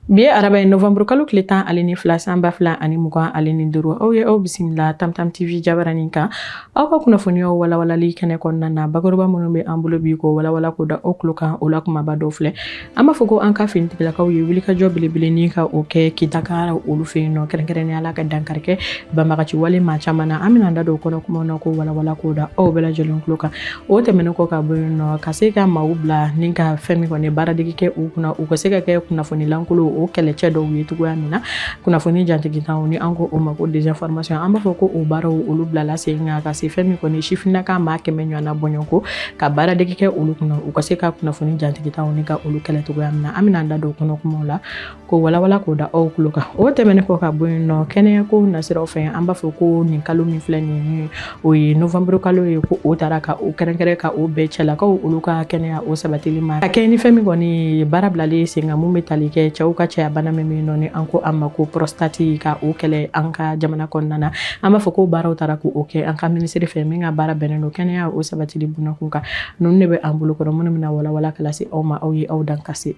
Bi ye araba ye, novembre kalo tile 12, san 2025. Aw ye aw bisimila Tamtam TV jabaranin kan, aw ka kunnafoniyaw walawalali kɛnɛ kɔnɔna na. Bakuruba minnu bɛ an bolo bi ko walawala ko da aw tulo kan, o la kumaba dɔw filɛ. An b'a fɔ ko an ka finitigilakaw ye wulikajɔ belebele ni ka o kɛ Kitaka olu fɛ yen nɔ, kɛrɛnkɛrɛnnenya la ka dankari kɛ banbagaci wale maa caman na. An bɛna an da don o kɔnɔ kumaw na ko walawala k'o da aw bɛɛ lajɛlen tulo kan. O tɛmɛnen kɔ ka bɔ yen nɔ, ka se ka maaw bila ni ka fɛn min kɔni baaradege kɛ u kunna, u ka se ka kɛ kunnafoni lankolon o kɛlɛcɛ dɔw ye cogoya min na, kunnafoni jatigitanw ni an ko o ma ko désinformation, an b'a fɔ ko o baaraw olu bilala sen kan ka se fɛn min kɔni sifinnaka maa 100 ɲɔgɔnna bɔɲɔgɔnko ka baaradege kɛ olu kunna, u ka se ka kunnafoni jatigitanw ni ka olu kɛlɛ cogoya min na. An bɛna an da don kɔnɔ kumaw la ko walawala k'o da aw tulo kan. O tɛmɛnen kɔ ka bɔ yen nɔ, kɛnɛya ko nasiraw fɛ, an b'a fɔ ko nin kalo min filɛ nin ye, o ye novembre kalo ye, ko o taara ka o kɛrɛnkɛrɛn ka o bɛn cɛlakaw olu ka kɛnɛya o sabatili ma, ka kɛ ni fɛn min kɔni baara bilalen sen kan mun bɛ tali kɛ cɛw ka cɛya bana min bɛ yen nɔ ni an ko a ma ko prostate, ka o kɛlɛ an ka jamana kɔnɔna na. An b'a fɔ ko baaraw taara k'o kɛ an ka minisiri fɛ min ka baara bɛnnen don kɛnɛya o sabatili bunakun kan. Ninnu de bɛ an bolo kɔrɔ minnu bɛna walawala ka lase aw ma. Aw ye aw dan ka se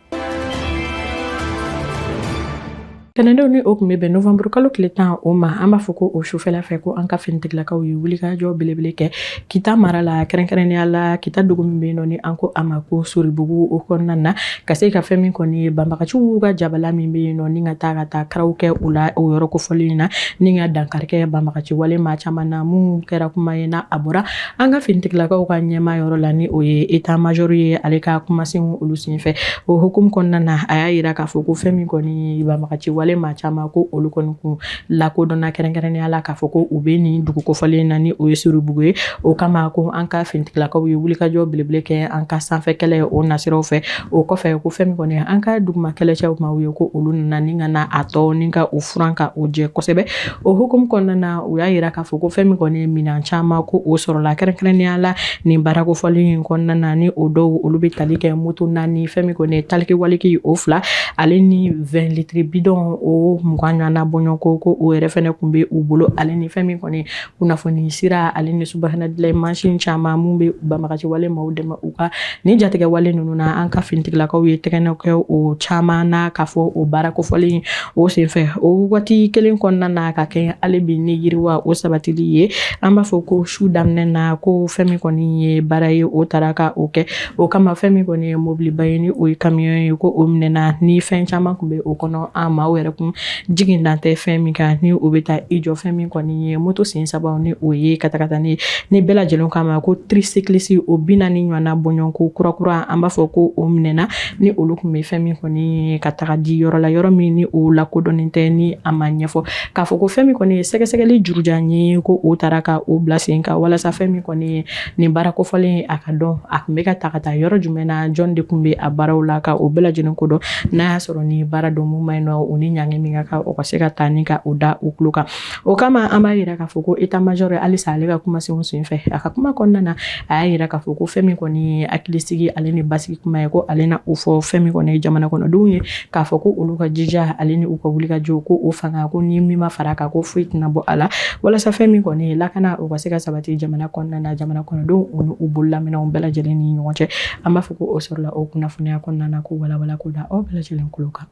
tɛnɛndon ni o tun bɛ bɛn novembre kalo tile 10 o ma. An b'a fɔ ko o sufɛla fɛ, ko an ka finitigilakaw ye wulikajɔ belebele kɛ Kita mara la, kɛrɛnkɛrɛnnenya la Kita dugu min bɛ yen nɔ ni an ko a ma ko Soribugu, o kɔnɔna na ka se ka fɛn min kɔni ye banbagaciw ka jabala min bɛ yen nɔ ni ka taa ka taa karaw kɛ u la o yɔrɔ kofɔlen in na, ni ka dankari kɛ banbagaci wale maa caman na. Mun kɛra kuma ye na a bɔra an ka finitigilakaw ka ɲɛmaa yɔrɔ la, ni o ye état major ye, ale ka kumasenw olu senfɛ. O hukumu kɔnɔna na, a y'a yira k'a fɔ ko fɛn min kɔni banbagaci wale maa caman, ko olu kɔni kun lakodɔnna kɛrɛnkɛrɛnnenya la k'a fɔ ko u bɛ nin dugu kofɔlen na, ni o ye Soribugu ye. O kama ko an ka finitigilakaw ye wulikajɔ belebele kɛ an ka sanfɛ kɛlɛ o nasiraw fɛ. O kɔfɛ, ko fɛn min kɔni an ka duguma kɛlɛcɛw maaw ye, ko olu nana ni ka na a tɔ ni ka o furan ka o jɛ kosɛbɛ. O hukumu kɔnɔna na, u y'a yira k'a fɔ ko fɛn min kɔni minɛn caman, ko o sɔrɔla kɛrɛnkɛrɛnnenya la nin baara kofɔlen in kɔnɔna na, ni o dɔw olu bɛ tali kɛ moto naani, fɛn min kɔni taliki waliki o fila, ale ni 20 litres bidon o 20 ɲɔgɔnna bɔɲɔgɔnko, ko o yɛrɛ fɛnɛ kun bɛ u bolo, ale ni fɛn min kɔni kunnafoni sira, ale ni subahana dilan mansin caman mun bɛ banbagaci wale maaw dɛmɛ u ka nin jatigɛ wale ninnu na. An ka finitigilakaw ye tɛgɛnɔ kɛ o caman na k'a fɔ o baara kofɔlen o senfɛ. O waati kelen kɔnɔna na, ka kɛ hali bi ni yiriwa o sabatili ye, an b'a fɔ ko su daminɛ na, ko fɛn min kɔni ye baara ye o taara ka o kɛ. O kama, fɛn min kɔni ye mobiliba ye, ni o ye camion ye, ko o minɛna ni fɛn caman kun bɛ o kɔnɔ, an maaw yɛrɛ kun jigin dan tɛ fɛn min kan, ni o bɛ taa i jɔ fɛn min kɔni ye moto sen saba, ni o ye katakatani ye, ni bɛɛ lajɛlen k'a ma ko tricycliste, o 40 ɲɔgɔnna bɔɲɔgɔnko kurakura, an b'a fɔ ko o minɛna ni olu kun bɛ fɛn min kɔni ye ka taga di yɔrɔ la, yɔrɔ min ni o lakodɔnnen tɛ, ni a ma ɲɛfɔ k'a fɔ ko fɛn min kɔni ye sɛgɛsɛgɛli jurujan ye, ko o taara ka o bila sen kan walasa fɛn min kɔni ye nin baara kofɔlen a ka dɔn a kun bɛ ka ta ka taa yɔrɔ jumɛn na, jɔn de kun bɛ a baaraw la, ka o bɛɛ lajɛlen ko dɔn. N'a y'a sɔrɔ ni baara don mun ma ɲi nɔ, o ni ɲangi min ka kan, o ka se ka taa ni ka o da u tulo kan. O kama, an b'a yira k'a fɔ ko état major halisa, ale ka kumasenw senfɛ, a ka kuma kɔnɔna na, a y'a yira k'a fɔ ko fɛn min kɔni ye hakilisigi ale ni basigi kuma ye, ko ale na o fɔ fɛn min kɔni ye jamana kɔnɔdenw ye, k'a fɔ ko olu ka jija ale ni u ka wulikajɔ, ko o fanga, ko ni min ma fara kan, ko foyi tɛna bɔ a la, walasa fɛn min kɔni ye lakana o ka se ka sabati jamana kɔnɔna na, jamana kɔnɔdenw u ni u bololaminɛnw bɛɛ lajɛlen ni ɲɔgɔn cɛ. An b'a fɔ ko o sɔrɔla o kunnafoniya kɔnɔna na ko walawala ko da aw bɛɛ lajɛlen tulo kan.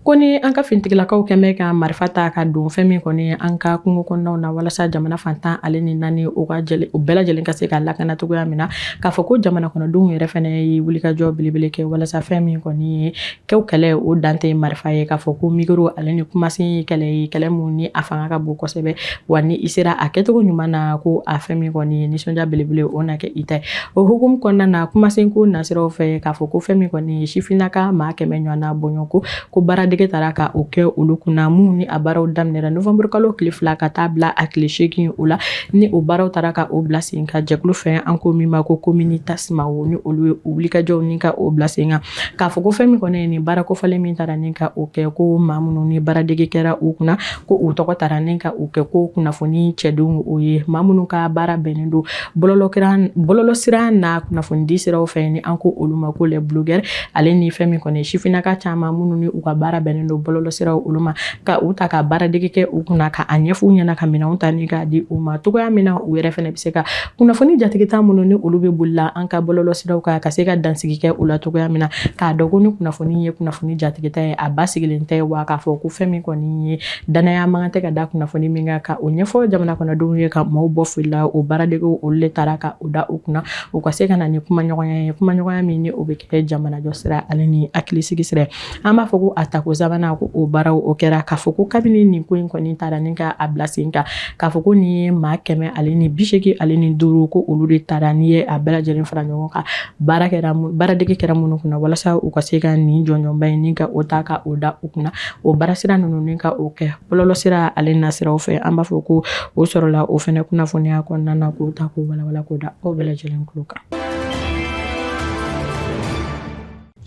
Ko ni an ka finitigilakaw kɛn bɛ ka marifa ta ka don fɛn min kɔni an ka kungo kɔnɔnaw na, walasa jamana fan 14 o ka o bɛɛ lajɛlen ka se ka lakana cogoya min na, k'a fɔ ko jamana kɔnɔdenw yɛrɛ fɛnɛ ye wulikajɔ belebele kɛ walasa fɛn min kɔni ye kɛw kɛlɛ o dan tɛ marifa ye, k'a fɔ ko micro ale ni kumasen ye kɛlɛ ye, kɛlɛ mun ni a fanga ka bon kosɛbɛ, wa ni i sera a kɛcogo ɲuman na, ko a fɛn min kɔni ye nisɔndiya belebele o na kɛ i ta ye. O hukumu kɔnɔna na, kumasen ko nasiraw fɛ, k'a fɔ ko fɛn min kɔni ye sifinnaka maa 100 ɲɔgɔnna bɔɲɔgɔnko, ko baaradege taara ka o kɛ olu kunna, mun ni a baaraw daminɛra novembre kalo tile 2 ka taa bila a tile 8 o la, ni o baaraw taara ka o bila sen kan jɛkulu fɛ an ko min ma ko Communitas maaw, ni olu ye wulikajɔw ni ka o bila sen kan, k'a fɔ ko fɛn min kɔni ye nin baara kofɔlen min taara ni ka o kɛ, ko maa minnu ni baaradege kɛra u kunna, ko u tɔgɔ taara ni ka o kɛ ko kunnafoni cɛdenw, o ye maa minnu ka baara bɛnnen don bɔlɔlɔsira n'a kunnafonidi siraw fɛ, ni an ko olu ma ko les blogueurs, ale ni fɛn min kɔni sifinnaka caman minnu ni u ka baara bɛnnen don bɔlɔlɔsiraw olu ma, ka u ta ka baaradege kɛ u kunna, ka a ɲɛfɔ u ɲɛna, ka minɛnw ta ni k'a di u ma cogoya min na u yɛrɛ fɛnɛ bɛ se ka kunnafoni jatigita minnu ni olu bɛ bolila an ka bɔlɔlɔsiraw kan, ka se ka dansigi kɛ u la cogoya min na, k'a dɔn ko ni kunnafoni ye kunnafoni jatigita ye, a basigilen tɛ, wa k'a fɔ ko fɛn min kɔni ye danaya man kan tɛ ka da kunnafoni min kan, ka o ɲɛfɔ jamana kɔnɔdenw ye, ka maaw bɔ fili la. O baaradegew olu le taara ka o da u kunna, u ka se ka na ni kumaɲɔgɔnya ye, kumaɲɔgɔnya min ni o bɛ kɛ jamanajɔ sira ale ni hakilisigi sira. An b'a fɔ ko a tako sabanan, ko o baaraw o kɛra, k'a fɔ ko kabini nin ko in kɔni taara ni ka a bila sen kan, k'a fɔ ko nin ye maa 185, ko olu de taara. N'i ye a bɛɛ lajɛlen fara ɲɔgɔn kan, baara kɛra, baaradege kɛra minnu kunna walasa u ka se ka nin jɔnjɔnba in ni ka o ta ka o da u kunna, o baarasira ninnu ni ka o kɛ bɔlɔlɔsira ale nasiraw fɛ, an b'a fɔ ko o sɔrɔla o fɛnɛ kunnafoniya kɔnɔna na, k'o ta k'o walawala k'o da aw bɛɛ lajɛlen tulo kan.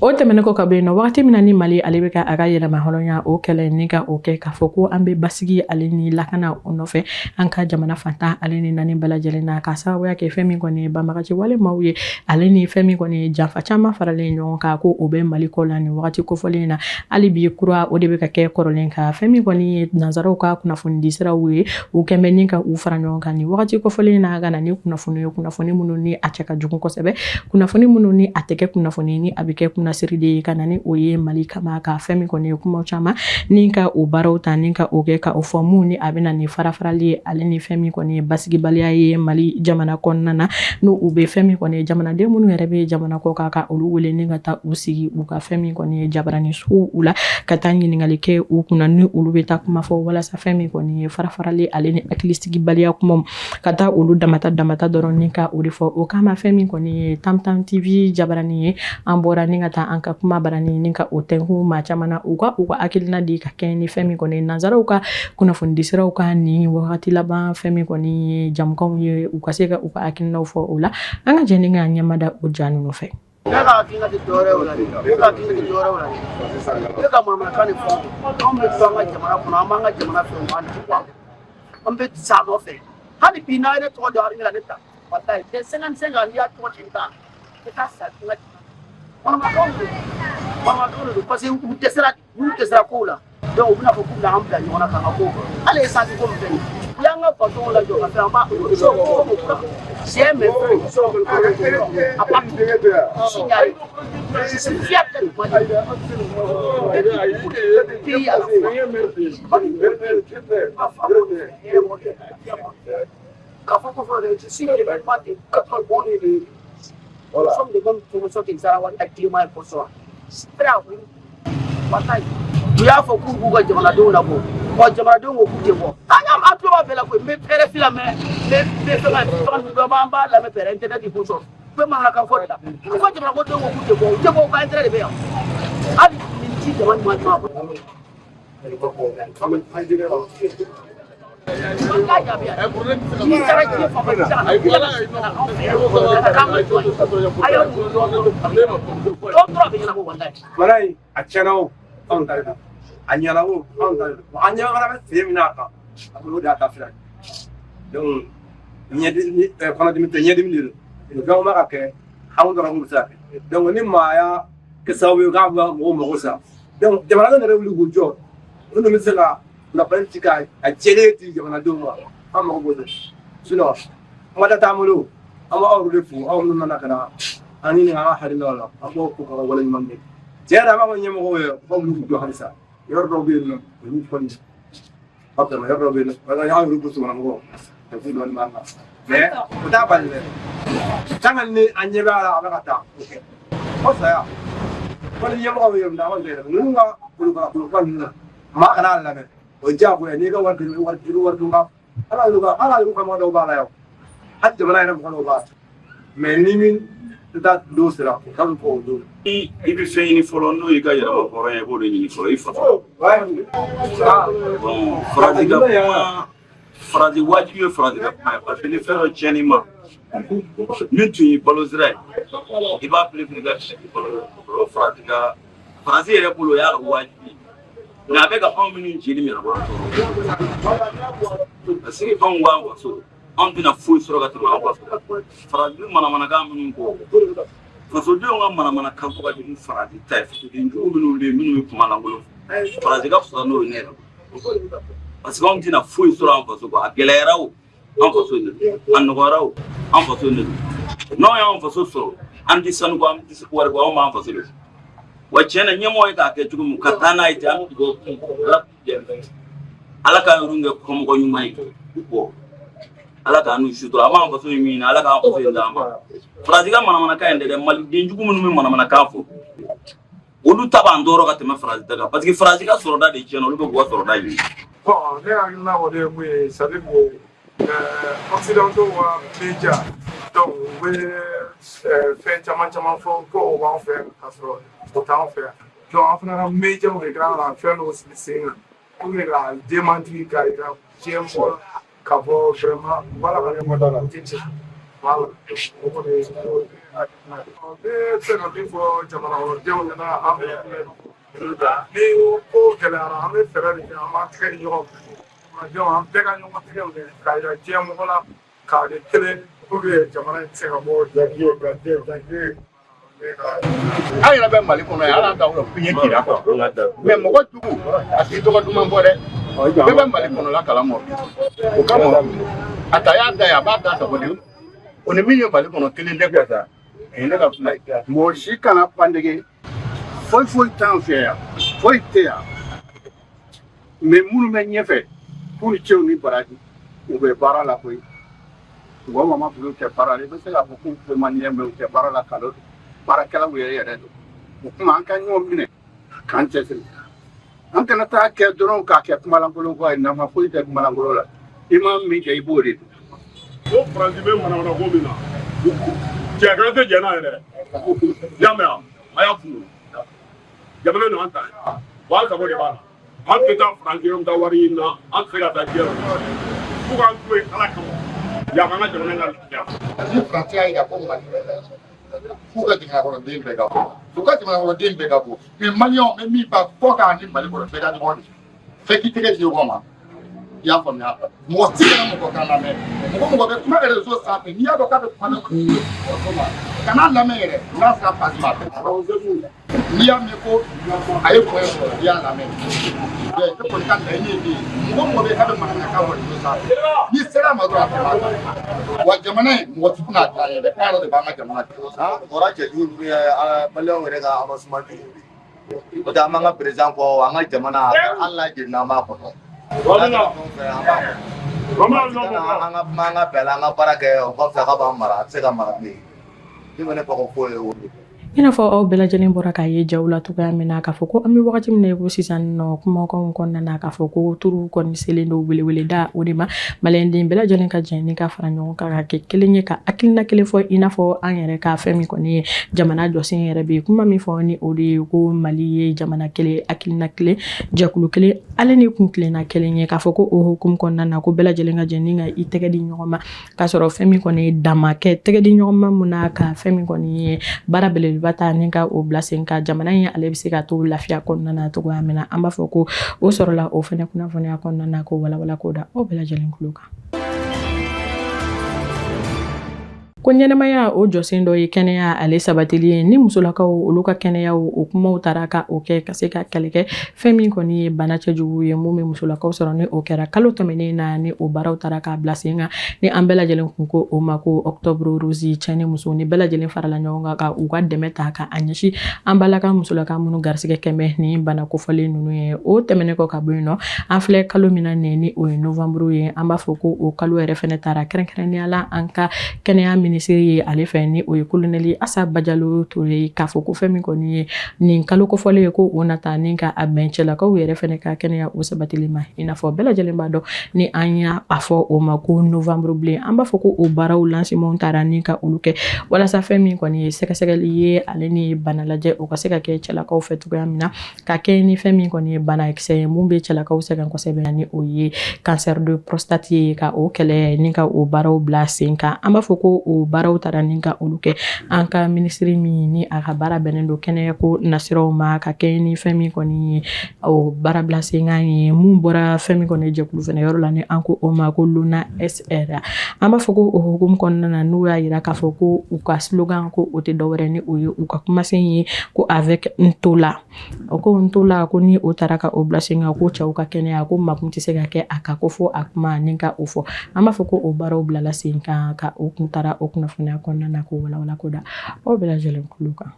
O tɛmɛnen kɔ ka bɔ yen nɔ, wagati min na ni Mali ale bɛ ka a ka yɛrɛma hɔrɔnya o kɛlɛ ni ka o kɛ, k'a fɔ ko an bɛ basigi ale ni lakana o nɔfɛ an ka jamana fan 14 bɛɛ lajɛlen na, k'a sababuya kɛ fɛn min kɔni ye banbagaci wale maaw ye, ale ni fɛn min kɔni ye janfa caman faralen ɲɔgɔn kan, ko o bɛ Mali kɔ la nin wagati kofɔlen in na. Hali bi kura o de bɛ ka kɛ kɔrɔlen kan. Fɛn min kɔni ye nansaraw ka kunnafonidi siraw ye, u kɛn bɛ ni ka u fara ɲɔgɔn kan nin wagati kofɔlen in na, ka na ni kunnafoni ye, kunnafoni minnu ni a cɛ ka jugu kosɛbɛ, kunnafoni minnu ni a tɛ kɛ kunnafoni ni a bɛ kɛ kunnasiri de ye, ka na ni o ye Mali kama, ka fɛn min kɔni ye kuma caman ni ka o baaraw ta ni ka o kɛ ka o fɔ mun ni a bɛ na ni farafarali ye, ale ni fɛn min kɔni ye basigibaliya ye Mali jamana kɔnɔna na. N'u u bɛ fɛn min kɔni ye jamanaden minnu yɛrɛ bɛ jamana kɔ kan, ka olu wele ni ka taa u sigi u ka fɛn min kɔni ye jabarani sow u la, ka taa ɲininkali kɛ u kunna, ni olu bɛ taa kuma fɔ walasa fɛn min kɔni ye farafarali ale ni hakilisigibaliya kumaw ka taa olu damata damata dɔrɔn ni ka o de fɔ. O kama fɛn min kɔni ye Tamtam TV jabarani ye, an bɔra ni ka taa an ka kuma barani ni ka o tɛnku maa caman na, u ka hakilina di ka kɛɲɛ ni fɛn min kɔni ye nansaraw ka kunnafonidisiraw ka nin wagati laban fɛn min kɔni ye jamukanw ye, u ka se ka u ka hakilinaw fɔ o la. An ka jɛ ni ka ɲɛmada o ja ninnu fɛ. Ne ka hakilina tɛ dɔwɛrɛ o la dɛ. Ne ka hakilina tɛ dɔwɛrɛ o la dɛ. Ne ka manamanakan de fɔ. Anw bɛ to an ka jamana kɔnɔ, an b'an ka jamana fɛ, an ti bɔ a kɔnɔ. An bɛ sa nɔfɛ. Hali bi n'a ye ne tɔgɔ don armée la, ne ta. Walayi, dès 55 ans, n'i y'a tɔgɔ ci n ta. Ne taa sa n ka jamana. Manamanakanw de don. Manamanakanw de don parce que u dɛsɛra, n'u dɛsɛra kow la. Donc u bɛna fɔ k'u bɛna an bila ɲɔgɔn na k'an ka kow kɛ. Hali essence ko min filɛ nin ye. U y'an ka bateau lajɔ ka fɛn an b'a c'est mes frères à partout signalé. Je suis fier d'être malien. Et puis, beaucoup de pays à la fois. K'a fɔ ko fɔlɔ, je suis événement de 80. Nous sommes de mêmes promotions que Zarawani actuellement et Bonsoir. Prêt à vous. Walayi. U y'a fɔ k'u b'u ka jamanadenw labɔ. Ɔ, jamanadenw ko k'u tɛ bɔ. An y'a an tulo b'a bɛɛ la koyi. N bɛ RFI lamɛn, n bɛ fɛn fɛn ninnu bɛɛ an b'a lamɛn pɛrɛ internet ko sɔrɔ. U bɛ manamanakan fɔ de la. A fɔ jamana kɔnɔdenw ko k'u tɛ bɔ, u tɛ bɔ, u ka intérêt de bɛ yan. Hali nin ci jama ɲuman ɲuman kɔnɔ. N'i taara diɲɛ fan bɛɛ, i bɛ se ka na anw fɛ yan. Ka k'an ka jɔn ye. A y'aw dɔw dɔrɔn a bɛ ɲɛnabɔ walayi. Mara in a tiɲɛna o, anw ta de don. A ɲɛna o, anw ta de don. An ɲɛ fana bɛ sen min na a kan, a bolo o de y'a ta sira ye. Donc ɲɛdimi, kɔnɔdimi tɛ, ɲɛdimi de don. Nin fɛn ma ka kɛ anw dɔrɔn kun bɛ se ka kɛ. Donc ni maa y'a kɛ sababu ye k'a bɛ mɔgɔw mago sa, donc jamanadenw yɛrɛ wuli k'u jɔ, minnu bɛ se ka kunnafoni ci ka a jɛlen di jamanadenw ma, an mago b'o de. Sinon kuma da t'an bolo. An b'aw de fo, aw minnu nana ka na an ɲininka an ka hakilinaw la, an b'aw fo k'aw waleɲuman dɔn. Tiɲɛ yɛrɛ, an b'a fɔ ɲɛmɔgɔw ye u ka wuli k'u jɔ halisa. Yɔrɔ dɔw bɛ yen nɔ, olu kɔni ka tɛmɛ yɔrɔ dɔw bɛ yen nɔ, parce que an yɛrɛ burusi kɔnɔ mɔgɔw degun dɔɔnin b'an kan, mais o t'a bali dɛ. Tant que ni an ɲɛ b'a la a bɛ ka taa, o kɛ fo saya. Fo ni ɲɛmɔgɔ bɛ yɔrɔ min na, an b'a yɛrɛ ninnu ka bolokara bolokara ninnu na, maa kana lamɛn, o ye diyagoya. N'i ka wari di wari di wari dun ka ala y'u ka ala y'u ka mɔgɔ dɔw b'a la yan, hali jamana yɛrɛ mɔgɔ dɔw b'a la, mais ni min tɛ taa don sera, o ka fɔ o don. I bɛ fɛn ɲini fɔlɔ, n'o y'i ka yɛrɛma hɔrɔnya ye, i b'o de ɲini fɔlɔ i faso. Bon, faransi ka kuma, faransi wajibi ye faransi ka kuma ye, parce que ni fɛn dɔ tiɲɛn'i ma min tun ye balo sira ye, i b'a préféré ka balo. O faransi ka faransi yɛrɛ bolo, o y'a ka wajibi ye. Nka a bɛ ka anw minnu jeli minɛ, a b'an tɔɔrɔ, parce que anw b'an faso, anw tɛna foyi sɔrɔ ka tɛmɛ an faso. Faransi bɛ manamanakan minnu kɔ, fasodenw ka manamanakan fɔ ka jugu faransi ta ye. Fasoden jugu minnu bɛ yen, minnu bɛ kuma lankolon fɔ. Faransi ka fisa n'o ye ne yɛrɛ bolo, parce que anw tɛna foyi sɔrɔ an faso kɔ. A gɛlɛyara o, an faso de don. A nɔgɔyara o, an faso de don. N'anw y'an faso sɔrɔ, an tɛ sanu ko, an tɛ wari ko, anw b'an faso de. Wa tiɲɛ na, ɲɛmɔgɔ ye k'a kɛ cogo min ka taa n'a ye ten, an bɛ dugawu k'u Ala k'u dɛmɛ, Ala k'an yɛrɛ kɛ kɔmɔgɔ ɲuman ye u kɔ, Ala k'an n'u sutura. An b'an faso in min ɲini, Ala k'an faso in d'an ma. Faransi ka manamanakan in tɛ dɛ, maliden jugu minnu bɛ manamanakan fɔ, olu ta b'an tɔɔrɔ ka tɛmɛ Faransi ta kan, parce que Faransi ka sɔrɔda de tiɲɛna, olu bɛ k'u ka sɔrɔda ɲini. Bon, ne hakilina kɔni ye mun ye, c'est à dire que occidentaux ka média, donc u bɛ fɛn caman caman fɔ ko o b'an fɛ yan k'a sɔrɔ o t'an fɛ yan. Donc an fana ka médiaw de kan ka fɛn dɔw sigi sen kan pour que ka démentir, k'a yira diɲɛ mɔgɔ la k'a fɔ vraiment voilà, ka ɲɔgɔn o tɛ tiɲɛ. Voilà, o kɔni ye hakilina ye. Ne bɛ se ka min fɔ jamana kɔnɔdenw ɲɛna, an bɛ ni ko gɛlɛyara, an bɛ fɛɛrɛ de kɛ, an b'an tɛgɛ di ɲɔgɔn ma. Jamanadenw, an bɛɛ ka ɲɔgɔn tɛgɛ minɛ k'a yira diɲɛ mɔgɔ la k'a kɛ kelen pour que jamana in tɛ se ka bɔ. An yɛrɛ bɛ Mali kɔnɔ yan, hali an t'aw dɔn fiɲɛ cira kɔ, mais mɔgɔ jugu a t'i tɔgɔ duman fɔ dɛ. Bɛɛ bɛ Mali kɔnɔla kalama. O kama a ta y'a da ye, a b'a da sago de. O ni min ye Mali kɔnɔ kelen tɛ quoi. O ye ne ka kuma ye. Mɔgɔ si kana pandege, foyi foyi t'an fɛ yan, foyi tɛ yan. Mais minnu bɛ ɲɛfɛ, k'u ni cɛw ni baraji, u bɛ baara la koyi. Mɔgɔ ma fɔ tɛ baara la, i bɛ se k'a fɔ k'u bɛ man ɲɛ, mais u tɛ baara la. Kalo don, baarakɛlaw yɛrɛ yɛrɛ don. O tuma an ka ɲɔgɔn minɛ k'an cɛsiri, an kana taa kɛ dɔrɔn k'a kɛ kumalankolon kɔ ye. Nafa foyi tɛ kumalankolon la. I ma min kɛ, i b'o de dun. Ko Faransi bɛ manamana ko min na, cɛ kan tɛ jɛn n'a ye dɛ. I y'a mɛn wa? A y'a funu jamana nin, an ta ye wa, an sago de b'a la. An tɛ taa Faransi, an bɛ taa wari ɲini na, an tɛ se ka taa diɲɛ la f'u k'an to yen Ala kama yan, k'an ka jamana in lafiya. Ni Faransi y'a jira ko Mali f'u ka jamana kɔnɔden bɛɛ ka bɔ, u ka jamana kɔnɔden bɛɛ ka bɔ. Mais Maliyɛnw bɛ min ba fɔ k'a ni Mali kɔnɔ, bɛɛ ka ɲɔgɔn de fɛn k'i tɛgɛ di ɲɔgɔn ma. I y'a faamuya? Mɔgɔ ti kana mɔgɔ kan lamɛn. Mɔgɔ mɔgɔ bɛ kuma réseau sanfɛ, n'i y'a dɔn k'a bɛ kuma na, kana lamɛn yɛrɛ. N'a sera pasi ma, n'i y'a mɛn ko a ye bonya sɔrɔ, i y'a lamɛn. Ne kɔni ka laɲini ye min ye, mɔgɔ mɔgɔ bɛ k'a bɛ manamanakan fɔ réseau sanfɛ, n'i sera a ma dɔrɔn, a tɛ ban. Wa jamana in, mɔgɔ ti tɛna dilan yɛrɛ, an yɛrɛ de b'an ka jamana dilan. Bɔra cɛjugu ninnu ye Maliyɛnw yɛrɛ ka avancement jugu de ye. O tɛ an b'an ka président kɔ, an ka jamana, hali n'a jenina, an b'a kɔnɔ. N'a kɛra fɛn o fɛn, an b'a kɔnɔ. An ka kuma, an ka bɛn la, an ka baara kɛ, o ka fisa k'a b'an mara, a tɛ se ka mara bilen. Min bɛ ne fɛ k'o fɔ ye o de. I n'a fɔ aw bɛɛ lajɛlen bɔra k'a ye jaw la cogoya min na, k'a fɔ ko an bɛ wagati min na i ko sisan nɔ, kumakanw kɔnɔna na, k'a fɔ ko turu kɔni selen don weleweleda o de ma, maliyɛnden bɛɛ lajɛlen ka jɛ ni ka fara ɲɔgɔn kan ka kɛ kelen ye, ka hakilina kelen fɔ, i n'a fɔ an yɛrɛ ka fɛn min kɔni ye jamana jɔsen yɛrɛ bɛ kuma min fɔ, ni o de ye ko Mali ye jamana kelen, hakilina kelen, jɛkulu kelen, ale ni kun tilenna kelen ye. K'a fɔ ko o hukumu kɔnɔna na, ko bɛɛ lajɛlen ka jɛ ni ka i tɛgɛ di ɲɔgɔn ma, k'a sɔrɔ fɛn min kɔni ye dama kɛ tɛgɛ di ɲɔgɔn ma mun na, ka fɛn min kɔni ye baara belebeleba ta ni ka o bila sen kan, jamana in ale bɛ se ka to lafiya kɔnɔna na cogoya min na. An b'a fɔ ko o sɔrɔla o fɛnɛ kunnafoniya kɔnɔna na, ko walawala k'o da aw bɛɛ lajɛlen tulo kan. Ko ɲɛnamaya o jɔsen dɔ ye kɛnɛya ale sabatili ye, ni musolakaw olu ka kɛnɛyaw o kumaw taara ka o kɛ ka se ka kɛlɛ kɛ fɛn min kɔni ye bana cɛjugu ye mun bɛ musolakaw sɔrɔ, ni o kɛra kalo tɛmɛnen na, ni o baaraw taara k'a bila sen kan, ni an bɛɛ lajɛlen kun ko o ma ko octobre rose. Cɛ ni muso ni bɛɛ lajɛlen farala ɲɔgɔn kan ka u ka dɛmɛ ta ka a ɲɛsin an balaka musolaka minnu garisigɛ kɛmɛ ni bana kofɔlen ninnu ye. O tɛmɛnen kɔ ka bɔ yen nɔ, an filɛ kalo min na nin, ni o ye novembre ye, an b'a fɔ ko o kalo yɛrɛ fɛnɛ taara kɛrɛnkɛrɛnnenya la an ka kɛnɛya minisiri ye ale fɛ, ni o ye kolonɛli Asa Bajalo Ture ye, k'a fɔ ko fɛn min kɔni ye nin kalo kofɔlen ye, ko o nata ni ka a bɛn cɛlakaw yɛrɛ fɛnɛ ka kɛnɛya o sabatili ma. I n'a fɔ bɛɛ lajɛlen b'a dɔn, ni an y'a fɔ o ma ko novembre bilen, an b'a fɔ ko o baaraw lancement taara ni ka olu kɛ walasa fɛn min kɔni ye sɛgɛsɛgɛli ye, ale ni bana lajɛ, o ka se ka kɛ cɛlakaw fɛ cogoya min na, ka kɛ ni fɛn min kɔni ye banakisɛ ye mun bɛ cɛlakaw sɛgɛn kosɛbɛ, ni o ye cancer de prostate ye, ka o kɛlɛ ni ka o baaraw bila sen kan. An b'a fɔ ko o o baaraw taara ni ka olu kɛ. An ka minisiri min ni a ka baara bɛnnen don kɛnɛyako nasiraw ma, ka kɛ ni fɛn min kɔni ye o baara bila sen kan ye, mun bɔra fɛn min kɔni jɛkulu fɛnɛ yɔrɔ la, ni an ko o ma ko l'ONASR. An b'a fɔ ko o hukumu kɔnɔna na, n'u y'a yira k'a fɔ ko u ka slogan ko o tɛ dɔwɛrɛ ni o ye u ka kumasen ye ko avec Ntola. O ko Ntola, ko ni o taara ka o bila sen kan, ko cɛw ka kɛnɛya ko makun tɛ se ka kɛ a kan, ko fo a kuma ni ka o fɔ. An b'a fɔ ko o baaraw bilala sen kan ka o kun taara o kunnafoniya kɔnɔna na, k'o walawala ko da aw bɛɛ lajɛlen kulo kan.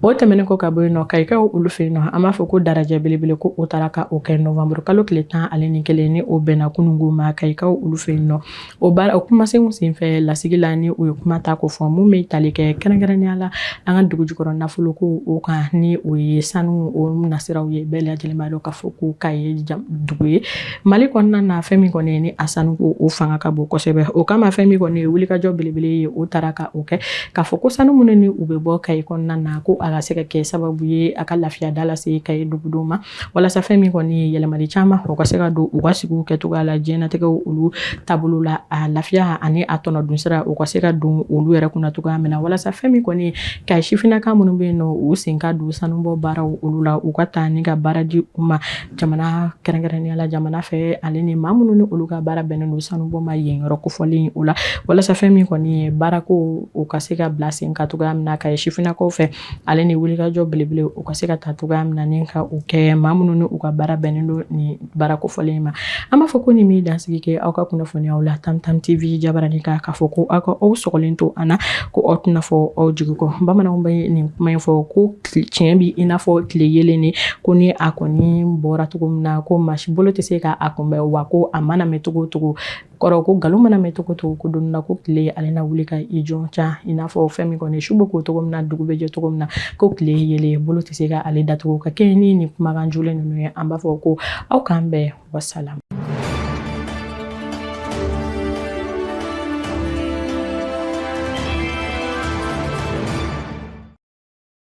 O tɛmɛnen kɔ ka bɔ yen nɔ, Kayikaw olu fɛ yen nɔ, an b'a fɔ ko darajɛ belebele ko o taara ka o kɛ novanburu kalo tile 11, ni o bɛnna kunungo ma, Kayikaw olu fɛ yen nɔ. O baara o kumasenw senfɛ lasigi la, ni o ye kuma ta ko fɔ mun bɛ tali kɛ kɛrɛnkɛrɛnnenya la an ka dugu jukɔrɔ nafolo ko o kan, ni o ye sanu o nasiraw ye. Bɛɛ lajɛlen b'a dɔn k'a fɔ ko Kayi ye dugu ye Mali kɔnɔna na, fɛn min kɔni ni a sanu ko o fanga ka bon kosɛbɛ. O kama fɛn min kɔni ye wulikajɔ belebele ye, o taara ka o kɛ k'a fɔ ko sanu minnu ni u bɛ bɔ Kayi kɔnɔna na, ko a ka se ka kɛ sababu ye a ka lafiya da lase Kayi dugudenw ma, walasa fɛn min kɔni ye yɛlɛmali caman o ka se ka don u ka sigiw kɛcogoya la, diɲɛnatigɛw olu taabolo la, a lafiya ani a tɔnɔ dun sira o ka se ka don olu yɛrɛ kunna cogoya min na, walasa fɛn min kɔni Kayi sifinnaka minnu bɛ yen nɔ, u sen ka don sanubɔ baaraw olu la, u ka taa ni ka baara di u ma jamana, kɛrɛnkɛrɛnnenya la jamana fɛ, ale ni maa minnu ni olu ka baara bɛnnen don sanubɔ ma yen yɔrɔ kofɔlen o la, walasa fɛn min kɔni ye baarako o ka se ka bila sen kan cogoya min na Kayi sifinnakaw fɛ, ale ni wulikajɔ belebele o ka se ka ta cogoya min na ni ka o kɛ maa minnu ni u ka baara bɛnnen don nin baara kofɔlen ma. An b'a fɔ ko nin bɛ dansigi kɛ aw ka kunnafoniyaw la Tam Tam TV jabarani kan, k'a fɔ ko aw ka aw sɔgɔlen to an na, ko aw tɛna fɔ aw jigi kɔ. Bamananw bɛ nin kuma in fɔ ko tiɲɛ bɛ i n'a fɔ tile yeelen de, ko ni a kɔni bɔra cogo min na, ko maa si bolo tɛ se ka a kunbɛn, wa ko a mana mɛn cogo o cogo kɔrɔ, ko nkalon mana mɛn cogo o cogo, ko don na ko tile ale na wuli ka i jɔ ca, i n'a fɔ fɛn min kɔni su bɛ ko cogo min na, dugu bɛ jɛ cogo min na, ko tile yeelen bolo tɛ se ka ale datugu. Ka kɛ ni nin kumakan jolen ninnu ye, an b'a fɔ ko aw k'an bɛn, wasalam.